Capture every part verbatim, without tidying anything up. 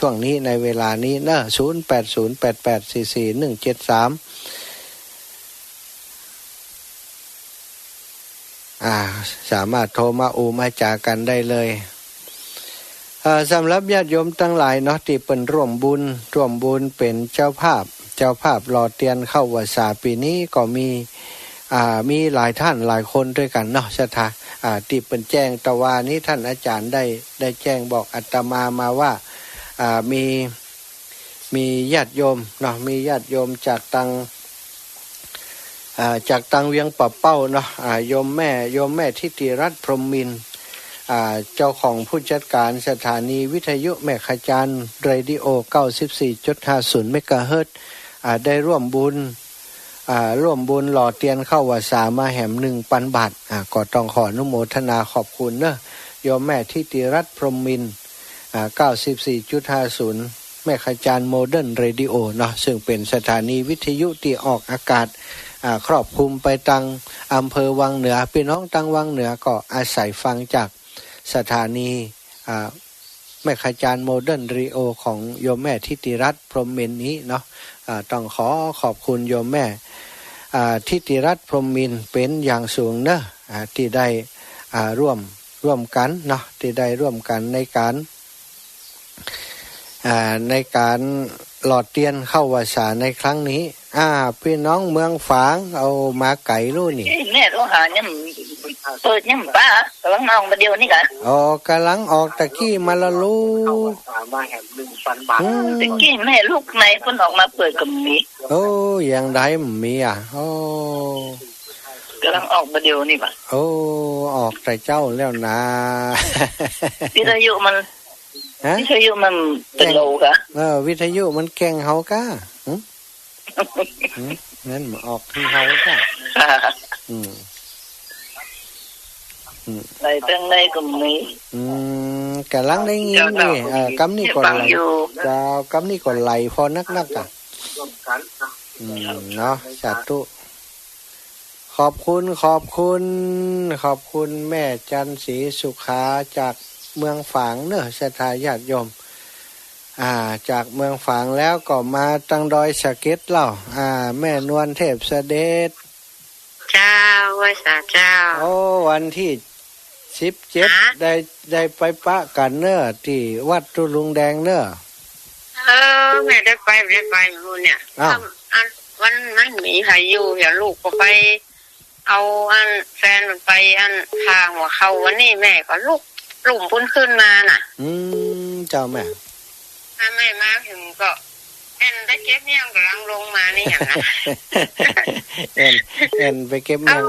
ช่วงนี้ในเวลานี้เนอะ ศูนย์แปดศูนย์แปดแปดสี่สี่หนึ่งเจ็ดสาม อ่า สามารถโทรมาอู้มาจ๋ากั๋นได้เลย เอ่อ สำหรับญาติโยมตังหลายเนาะ ตี้เปิ้นร่วมบุญ ร่วมบุญเป๋นเจ้าภาพ เจ้าภาพหล่อเตียนเข้าพรรษาปี๋นี้ก็มี อ่า มีหลายต้านหลายคนตวยกั๋นเนาะ ศรัทธา อ่า ตี้เปิ้นแจ้งตะวานี้ ต้านอาจ๋ารย์ได้ ได้แจ้งบอกอาตมามาว่า อ่า มี มีญาติโยมเนาะ มีญาติโยมจากตัง อ่า จากตังเวียงป่าเป้าเนาะ อ่า โยมแม่ โยมแม่ทิติรัตน์ พรหมมินทร์ อ่า เจ้าของผู้จัดการสถานีวิทยุแม่ขจารเรดิโอ เก้าสิบสี่จุดห้าศูนย์เมกะเฮิรตซ์ อ่า ได้ร่วมบุญ อ่า ร่วมบุญหล่อเตียนเข้าพรรษามาแหมหนึ่งปันบาท อ่า ก็ต้องขออนุโมทนาขอบคุณเนอะ โยมแม่ทิติรัตน์ พรหมมินทร์ อ่า เก้าสิบสี่จุดห้าศูนย์ แม่ขจารโมเดิร์นเรดิโอเนาะ ซึ่งเป๋นสถานีวิทยุตี้ออกอากาศ อ่า ครอบคลุมไปตังอำเภอวังเหนือ ปี้น้องตังวังเหนือก็อาศัยฟังจากสถานี อ่า แม่ขจารโมเดิร์นเรดิโอของโยมแม่ทิติรัตน์ พรหมมินทร์นี้เนาะ อ่า ต้องขอขอบคุณโยมแม่ อ่า ทิติรัตน์ พรหมมินทร์เป๋นอย่างสูงเนอะ อ่า ตี้ได้ อ่า ร่วม ร่วมกั๋นเนาะ ตี้ได้ร่วมกั๋นในก๋าน อ่า ในก๋านหล่อเตียนเข้าพรรษาในครั้งนี้ อ่า ปี้น้องเมืองฝาง เอามาไก๋ลู่นี่ แม่โทรหายังเปิดยังบ่า ก่ำลังออกมาเดี๋ยวนี้ก่ะ อ๋อ ก่ำลังออกตะกี้มาละลูก อืม ตะกี้แม่ลูกในเปิ้นออกมาเปิดก็มี โอ้ อย่างใดมันมีอ่ะ โอ้ ก่ำลังออกมาเดี๋ยวนี้บ่า โอ้ ออกแต่เจ๊าแล้วนา วิทยุมัน ฮะ วิทยุมันเป๋นโลก่ะ เออ วิทยุมันแก่งเฮาก่ะ หึ หึ นั่นมันออกหื้อเฮาก่ะ อืม อืม ไหลเตื้องในก็มี อืม ก่ำลังได้ยินนี่ เจ้า เออ ก่ำนี้ก็ไหล ฟังอยู่ เจ้า ก่ำนี้ก็ไหลผ่อนักๆ อ่ะ อืม เนาะ สาธุ ขอบคุณ ขอบคุณ ขอบคุณแม่จันทร์ศรีสุขาจากเมืองฝางเนอะ ศรัทธาญาติโยม อ่า จากเมืองฝางแล้วก็มาตังดอยสะเก็ดเล่า อ่า แม่นวลเทพเสด็จ เจ้า ไหว้สาเจ้า โอ้ วันตี้สิบเจ็ด ฮะ ได้ ได้ไปปะกั๋นเนอะ ตี้วัดตุ๊ลุงแดงเนอะ เออ แม่ได้ไป ได้ไปมื้อเนี่ย อ้าว อัน วันนั้นมีใผอยู่ เดี๋ยวลูกก็ไป เอาอันแฟนมันไปอันผ่าหัวเข่าวันนี้ แม่ก็ลุกลุ่มปุ้นขึ้นมาน่ะ อืม เจ้าแม่ ถ้าแม่มาเถิงก็ แอนได้เก็บเมี่ยงก่ำลังลงมานี่อย่างนั้น แอน แอนไปเก็บเมี่ยง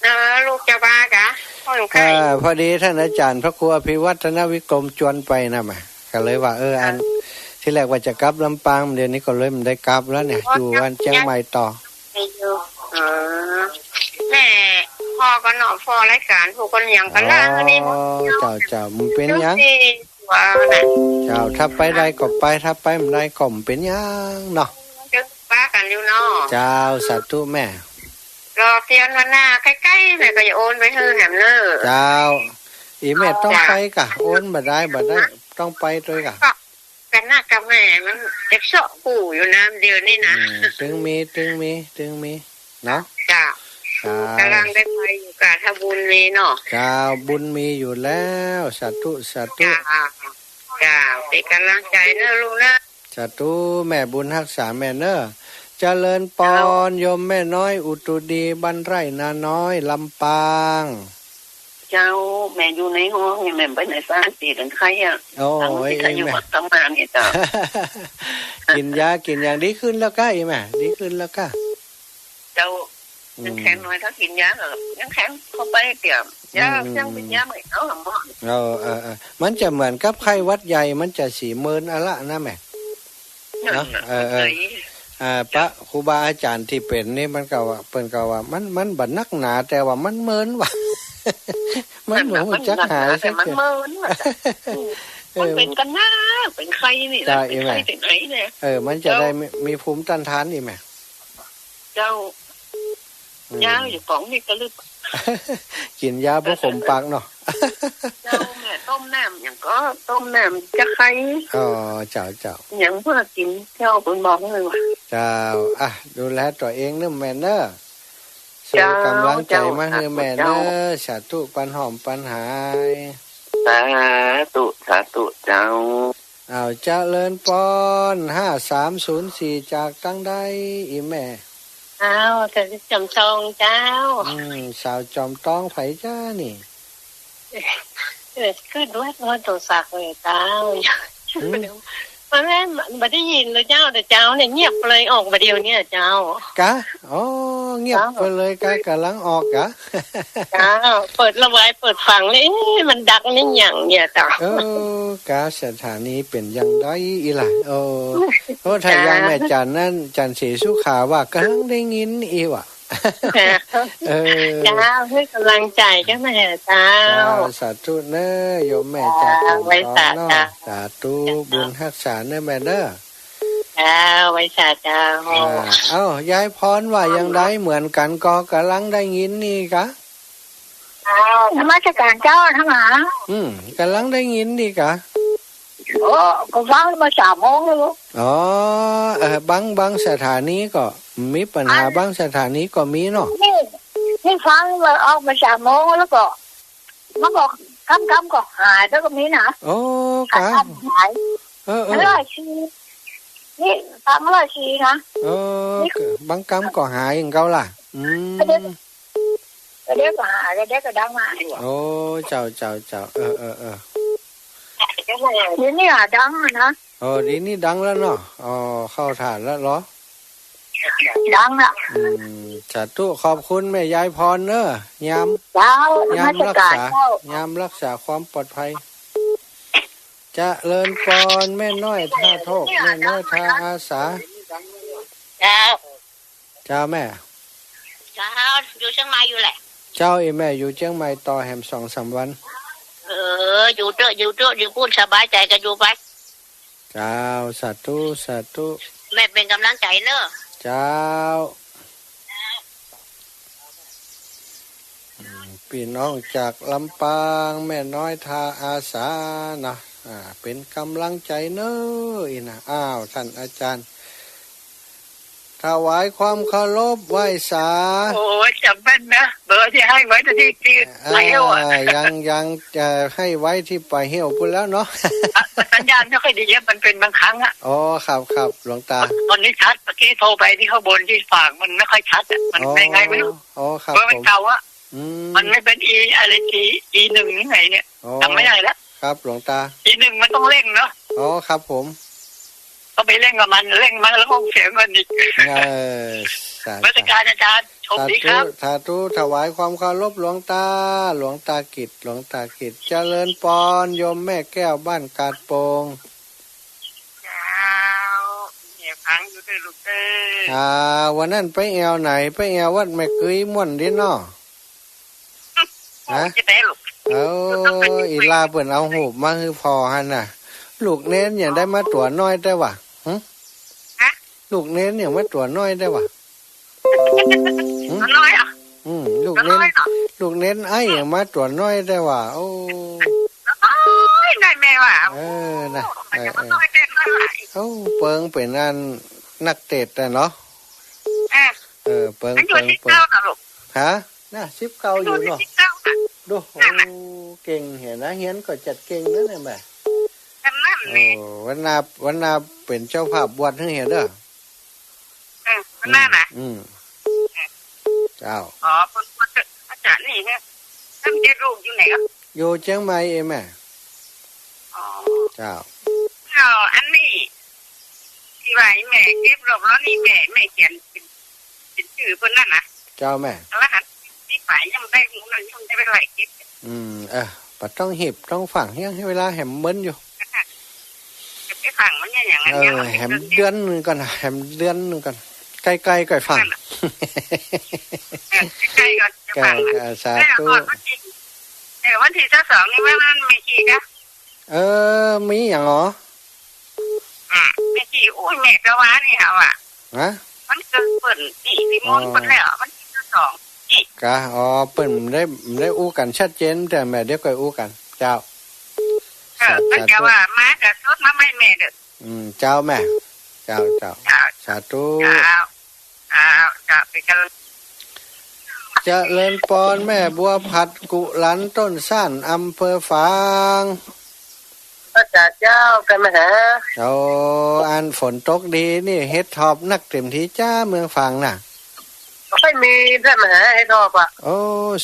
เอ้า เออ ลูกจะมาก่ะ พ่อหลวงไข่ อ่า พอดีต้านอาจ๋ารย์พระครูอภิวัฒนวิกรมจวนไปนะแม่ ก็เลยว่า เออ อัน อ่า ตี้แรกว่าจะกลับลำปาง เดี๋ยวนี้ก็เลยบ่ได้กลับแล้วเนี่ย อ๋อ อยู่อันเจียงใหม่ต่อ อ๋อ แม่ พ่อก็เนาะ พ่อรายก๋านผู้คนหยังก็ลา อ๋อ นี่ เจ้า เจ้า บ่เป๋นหยัง ว่าน่ะ เจ้า ถ้าไปได้ก็ไป ถ้าไปบ่ได้ก็บ่เป๋นหยังเนาะ เดี๋ยวปะกั๋นอยู่เนาะ เจ้า สาธุแม่ รอเตียนวันหน้าใก้ๆ แม่ก็จะโอนไปหื้อแหมเนอะ เจ้า อีแม่ต้องไปก่ะ โอนบ่ได้ บ่ได้ ต้องไปตวยก่ะ ก็ แต่หน้ากับแม่มันเจ็บเซาะหูอยู่นะ เดี๋ยวนี้นะ อืม ตึงมี ตึงมี ตึงมี เนาะ เจ้า เจ้า ก่ำลังได้ไปอยู่ก่ะ ถ้าบุญมีเนาะ เจ้า บุญมีอยู่แล้ว สาธุ สาธุ เจ้า เจ้า เป๋นก่ำลังใจ๋เนอะลูกนะ สาธุ แม่บุญฮักษาแม่เนอะ เจริญปอน เจ้า โยมแม่น้อย อุตุดี บ้านไร่นาน้อย ลำปาง เจ้า แม่อยู่ในห้องนี่ แม่ไปไหนฟ้าตีกันไข้อ่ะ โอ้ย ทั้งที่ก็อยู่ แม่ กับทั้งมานี่เจ้า กิ๋นยา กิ๋นหยังดีขึ้นแล้วก้า อีแม่ ดีขึ้นแล้วก้า เจ้า อืม ยังแข็งหน่อย ถ้ากิ๋นยาก็ยังแข็งเข้าไปเตรียม ยา อืม ยังเป๋นยาใหม่เอาหรอหมอ เออ เออ เออ มันจะเหมือนกับไข้หวัดใหญ่ มันจะสีเมินอะละนะแม่ เนาะ เออ เออ อ่า พระครูบาอาจ๋ารย์ตี้เป๋นนี่ มันก็ว่า เปิ้นก็ว่า มัน มันบ่นักหนา แต่ว่ามันเมินว่ะ มันบ่ฮู้จักหาย แต่มันเมินว่ะ เออ มันเป๋นกั๋นนะ เป๋นไข้นี่นะ เป๋นไข้ เป๋นไอเนี่ย เออ มันจะได้มี มีภูมิต้านทานนี่แม่ เจ้า อืม ยาอยู่ป๋องนี่ก็ลึก กิ๋นยาบ่ขมปากเนาะ เจ้า แม่ต้อ ต้มน้ำหยังก็ ต้มน้ำจะไคร้ อ๋อ เจ้า เจ้า หยังเปื้อกิ๋น เจ้าเปิ้นบอกเลยว่า เจ้า อ่ะ ดูแลตั๋วเองเน่อแม่เน่อ เจ้า ส่งก๋ำลังใจ๋มาหื้อแม่เน่อ เจ้า สาธุ ปันหอมปันหาย สาธุ สาธุ เจ้า อ้าว เจริญปอน ห้าสามศูนย์สี่ จากตังใดอีแม่ อ้าว จากจอมทองเจ้า อืม สาวจอมทองใผจ๊ะนี่ เออ ขึ้นวัด วัดโตศักดิ์เลยเจ้า หืม มันไม่ บ่ได้ยินเลยเจ้า แต่เจ้าเนี่ยเงียบเลย ออกมาเดี๋ยวเนี่ยเจ้า กะ อ๋อ เงียบไปเลยกะ เจ้า ก๋ำลังออกกะ เจ้า เปิดละไว้ เปิดฟังเลย เอ๊ะ มันดังนี่หยังเนี่ยเจ้า เออ กะ สถานีเป๋นอย่างใดอีหล่ะ เออ โอ้ ถ้าอย่างแม่จันนั้น จันศรีสุขาว่าก๋ำลังได้ยินอีหว่า เจ้า เออ เจ้า หื้อก๋ำลังใจ๋กั๋นมาเน่อเจ้า เจ้า สาธุเน่อ โยมแม่ เจ้า จากตังใดเนาะ ไหว้สาเจ้า สาธุ เจ้า บุญฮักษาเน่อแม่เน่อ เจ้า ไหว้สาเจ้า อ่า เอ้า ยายพรว่าอย่างใด เหมือนกั๋นก่อ ก๋ำลังได้ยินนี่กะ อ้าวนมัสการเจ้าทั้งหลาย อืม ก๋ำลังได้ยินนี่กะ โอ้ ก็ฟังมาสามโมงแล้ว อ๋อ เออ บาง บางสถานีก็มีปัญหา อัน บางสถานีก็มีเนาะ นี่ นี่ฟังมาออกมาสามโมงแล้วก็ มันก็กำๆก็หายแล้วก็มีนะ โอ้ กะ กำๆหาย เออ เออ ร้อยสี่ นี่ฟังร้อยสี่นะ เออ นี่ บางกำก็หายอย่างเก่าล่ะ อืม เดี๋ยวก็หาย เดี๋ยวก็ดังมา โอ้ เจ้า เจ้า เจ้า เออ เออ เออ เดี๋ยวนี้อะดังอะนะ โอ้ เดี๋ยวนี้ดังแล้วเนาะ อ๋อ เข้าท่าแล้วเหรอ ดังละ อืม สาธุ ขอบคุณแม่ยายพรเน่อ ยาม เจ้า ยามรักษา นมัสการเจ้า ยามรักษาความปลอดภัย เจริญปอน แม่น้อยท่าโทก แม่น้อยท่าอาสา เจ้า เจ้าแม่ เจ้า อยู่เจียงใหม่อยู่แหละ เจ้า อีแม่อยู่เจียงใหม่ต่อแหมสองสามวัน เออ อยู่เต๊อะ อยู่เต๊อะ อยู่ปู๊นสบายใจ๋ก็อยู่ไป เจ้า สาธุ สาธุ แม่เป๋นก๋ำลังใจ๋เน่อ เจ้า อืม ปี้น้องจากลำปาง แม่น้อยท่าอาสานะ อ่า เป๋นก๋ำลังใจ๋เน่อ อีนะ อ้าว ต้านอาจ๋ารย์ ถวายความเคารพไหว้สา โอ้ย จ๋ำแม่นนะ เบอร์ตี้หื้อไว้ตี้ ตี้ อ่า ป่าเฮ้วอะ ยัง ยังจะหื้อไว้ตี้ป่าเฮ้วปู๊นแล้วเนาะ อ่ะ สัญญาณบ่ค่อยดีอะ มันเป๋นบางครั้งอะ อ๋อ ครับ ครับ หลวงตา ต๋อนนี้ชัด เมื่อกี้โทรไปตี้ข้างบนตี้ฝาก มันบ่ค่อยชัดอะ มัน อ๋อ ไง ไงไม่รู้ อ๋อ ครับ เบอร์มัน ผม เก่าอะ อืม มันไม่เป็นอี อะไร อี อีหนึ่งหรือไงเนี่ย อ๋อ จ๋ำไม่ได้ละ ครับ หลวงตา อีหนึ่งมันต้องเร่งเนาะ อ๋อ ครับผม ก็ไปเร่งกับมัน เร่งมันแล้วก็เสียเงินอีก เออ สาธุ นมัสการอาจ๋ารย์ โชคดีครับ สาธุ สาธุ ถวายความเคารพหลวงตา หลวงตากิจ หลวงตากิจ เจริญปอน โยมแม่แก้วบ้านกาดโป่ง เจ้า แม่ฟังอยู่เต๊อะลูกเอ้ย อ่า วันนั้นไปแอ่วไหน ไปแอ่ววัดแม่กึ๊ยม่วนดีเนาะ ฮะ จะได้ลูก เอ้า อีหล่าเปิ้นเอาฮูปมาหื้อผ่อหั้นน่ะ ลูกเณรหยังได้มาตั๋วน้อยแต๊วะ หึ ฮะ ลูกเณรหยังมาตั๋วน้อยแต๊วะ หึ ตั๋วน้อยอะ อืม ลูกเณร ตั๋วน้อยเนาะ ลูกเณรไอ้หยังมาตั๋วน้อยแต๊วะ โอ้ โอ้ย นั่นแม่ว่า เออ นะ โอ้ มันจะมา เออ ตั๋วน้อยแต๊วะ เอ้า เปิงเป๋นอันนักเตสน์น่ะเนาะ เออ เออ เปิง มันอยู่ เปิง ตี้ เปิง เก้าน่ะลูก ฮะ น่ะ สิบเก้าอยู่เนาะ อยู่ตี้เก้าน่ะ ดู นั่นน่ะ โอ้ เก่งเหียนะ เฮียนก็จัดเก่งนะเนี่ยแม่ อันนั้นนี่ โอ้ วันหน้า วันหน้าเป๋นเจ้าภาพบวชหื้อเหียเน่อ เออ วันหน้านะ อืม อืม เจ้า อ๋อ คน คน อาจ๋ารย์นี่ฮะ ต้านเจ๊ลูกอยู่ไหนครับ อยู่เจียงใหม่เองแม่ อ๋อ เจ้า เจ้า อันนี้ ตี้ว่าแม่เก็บรอบแล้วนี่แม่ แม่เขียนเป๋น เป๋นจื้อเปิ้นนั่นนะ เจ้าแม่ รหัสตี้ป๋ายยังได้ ยังได้ไปไล่เก็บ อืม เออ บ่ต้องหีบ ต้องฟัง ยังหื้อเวลาแหมเมินอยู่ จะไปฟังมันเนี่ยอย่างนั้น เออ เนี่ย แหมเดือนนึ่งก่อน แหมเดือนนึ่งก่อน ใก้ๆ ก่อยฟัง นั่นน่ะ เออ ใก้ๆ ก่อนจะฟัง เออ สาธุ แล้วก่อนวันตี้ เออ วันตี้ซาวสองนี่มัน มันมีกี่นะ เออ มีหยังหรอ อืม แม่ตี้ อุ้ย แม่ก็ว่านี่หาว่า ฮะ มันเกิดเปิ้นนี่ พี่มนต์ อ๋อ เปิ้นแล้ว มันเกิดสองนี่ กะ อ๋อ เปิ้นได้ ได้อู้กั๋นชัดเจน แต่แม่เดี๋ยวก่อยอู้กั๋น เจ้า เออ สาธุ ก็จะว่ามาก็สุดมาไม่แม่เด้อ อืม เจ้าแม่ เจ้า เจ้า เจ้า สาธุ เจ้า เจ้า เจ้า ไปเจริญ เจริญปอนแม่บัวผัด กุหลันต้นซ่าน อำเภอฝาง พระเจ้า เจ้า กันมหา โอ้ อันฝนตกดีนี่ เห็ดถอบนักเต็มทีจ้า เมืองฝางน่ะ ไม่มีท่านมหา เห็ดถอบอะ โอ้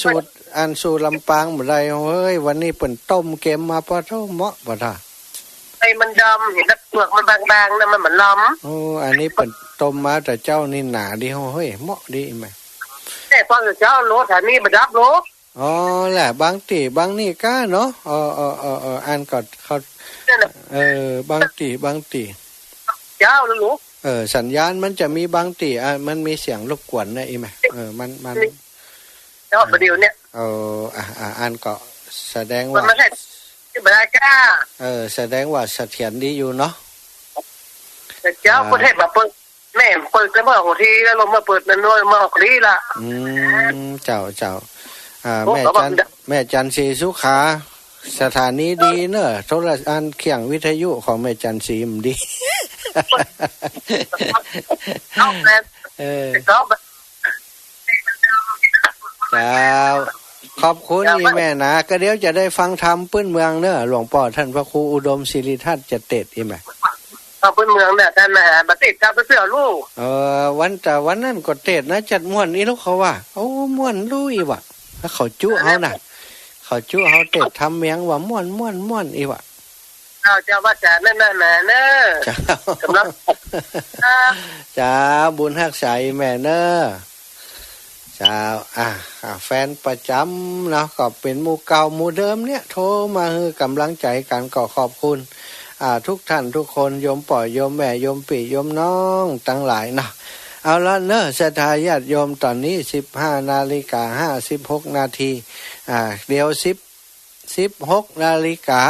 สู้ อันสู้ลำปางบ่ได้เฮ้ย วันนี้เปิ้นต้มเก็มมา ปะโธ่ เหมาะบ่ท่า ไอ้มันดำ เห็นแล้วเปลือกมันบางๆ นะ มันเหมือนลำ โอ้ อันนี้เปิ้นต้มมาแต่เจ๊านี่หนาดีเฮ้ย เหมาะดีแม่ แต่พอเจ๊าโลด อันนี้บ่ดับโลด อ๋อ แหละ บางตี้บางนี่ก้าเนาะ เออ เออ เออ เออ อันก็เขา นั่นน่ะ เออ บางตี้บางตี้ เจ้าลูก เออ สัญญาณมันจะมีบางตี้ อ่ะ มันมีเสียงรบกวนนะ อีแม่ เออ มัน มัน เจ้าประเดี๋ยวเนี่ย เออ อ่ะ อ่ะ อันก็แสดงว่า มันไม่ใช่ ที่บ่ได้ก้า เออ แสดงว่าเสถียรดีอยู่เนาะ แต่เจ้า อ่า เปิดให้มาเปิด แม่เปิดแล้วเมื่อหัวทีแล้วลงมาเปิดนั่นด้วย มาออกลีละ อืม เจ้า เจ้า อ่า โอ้ แม่จัน เขาบอก แม่จันทร์ศรีสุขา สถานีดีเนอะ โทร อันเครื่องวิทยุของแม่จันทร์ศรีมันดี เอาแม่ เออ เอาแม่ เจ้า ขอบคุณ เจ้า อีแม่นะ ก็เดี๋ยวจะได้ฟังธรรมปื้นเมืองเนอะ หลวงป้อท่านพระครูอุดมศิริทัตน์จะเตสน์อีแม่ ธรรมปื้นเมืองเนี่ย ท่านมหา บ่เตสน์ เจ้าไปเตื้อลูก เออ วัน แต่วันนั้นก็เตสน์นะ จัดม่วนอีลูกเขาว่า โอ้ ม่วนลุยว่ะ แล้วเขาจุเฮาน่ะ เขาจุเฮาเตสน์ธรรมเมืองว่าม่วน ม่วน ม่วนอีว่ะ เจ้า เจ้าว่าจ๋า นั่นน่ะนะเนอะ เจ้า กำลัง เจ้า บุญฮักษาอีแม่เนอะ เจ้า อ่ะ อ่ะ แฟนประจ๋ำเนาะ ก็เป๋นหมู่เก่าหมู่เดิมเนี่ย โทรมาหื้อกำลังใจ๋กั๋น ก็ขอบคุณ อ่า ทุกท่านทุกคน โยมป้อโยมแม่ โยมปี้โยมน้องตังหลายเนาะ เอาละเนอะ ศรัทธาญาติโยม ต๋อนนี้สิบห้านาฬิกาห้าสิบหกนาที อ่า เดี๋ยวสิบ สิบหกนาฬิกา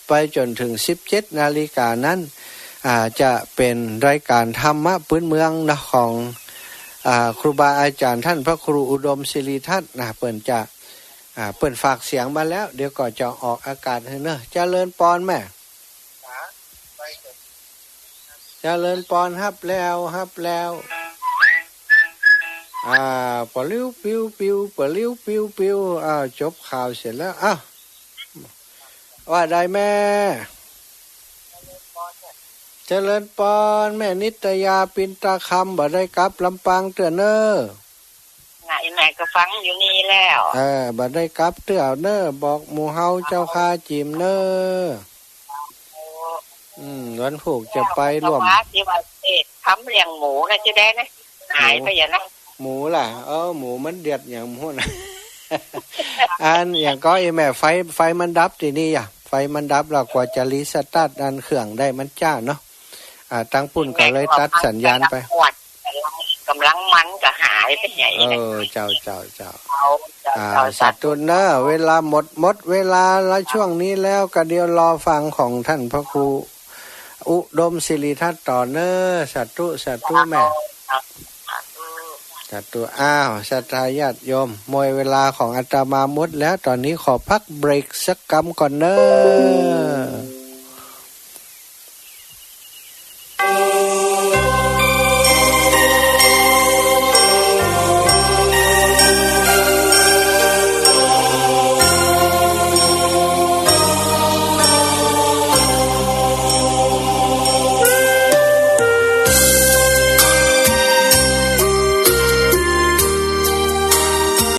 ไปจ๋นเถิงสิบเจ็ดนาฬิกานั้น อ่า จะเป๋นรายก๋านธรรมะปื้นเมืองเนาะ ของ อ่า ครูบาอาจ๋ารย์ต้านพระครูอุดมศิริทัตน์นะ เปิ้นจะ อ่า เปิ้นฝากเสียงมาแล้ว เดี๋ยวก็จะออกอากาศหื้อเนอะ เจริญปอนแม่ เจริญปอน ฮับแล้ว ฮับแล้ว อ่า ปะลิ้วปิ้วปิ้ว ปะลิ้วปิ้วปิ้ว อ้าว จบข่าวเสร็จแล้ว อ้าว ว่าใดแม่ เจริญปอน แม่นิตยา ปินตาคำ บ่ได้กลับลำปางเตื้อเน่อ น่ะ อีแม่ก็ฟังอยู่นี่แล้ว เออ บ่ได้กลับเตื้อเน่อ บอกหมู่เฮาเจ้าข้าจิ๋มเน่อ โอ้ อืม วันพูกจะไปร่วม ว่าที่ว่าเตสน์ธรรมเรื่องหมูนะ จะได้นะ หายไปอย่างนั้น หมูล่ะ เออ หมูมันเดือดอย่างหมูนะ อันอย่างก็อีแม่ ไฟ ไฟมันดับตี้นี่อะ ไฟมันดับแล้ว กว่าจะรีสตาร์ทอันเครื่องได้มันจ๊าเนาะ อ่า ตังปุ้นก็เลยตัดสัญญาณไป กำลังมันก็หายไปไหน เออ เจ้า เจ้า เจ้า เอา เจ้า อ่า เจ้า สาธุเนอะ เวลาหมด หมดเวลาละช่วงนี้แล้ว ก็เดี๋ยวรอฟังของต้านพระครูอุดมศิริทัตน์ต่อเน่อ สาธุ สาธุแม่ สาธุ อ้าว ศรัทธาญาติโยม หมดเวลาของอาตมาหมดแล้ว ต๋อนนี้ขอพักเบรกสักกำก่อนเน่อ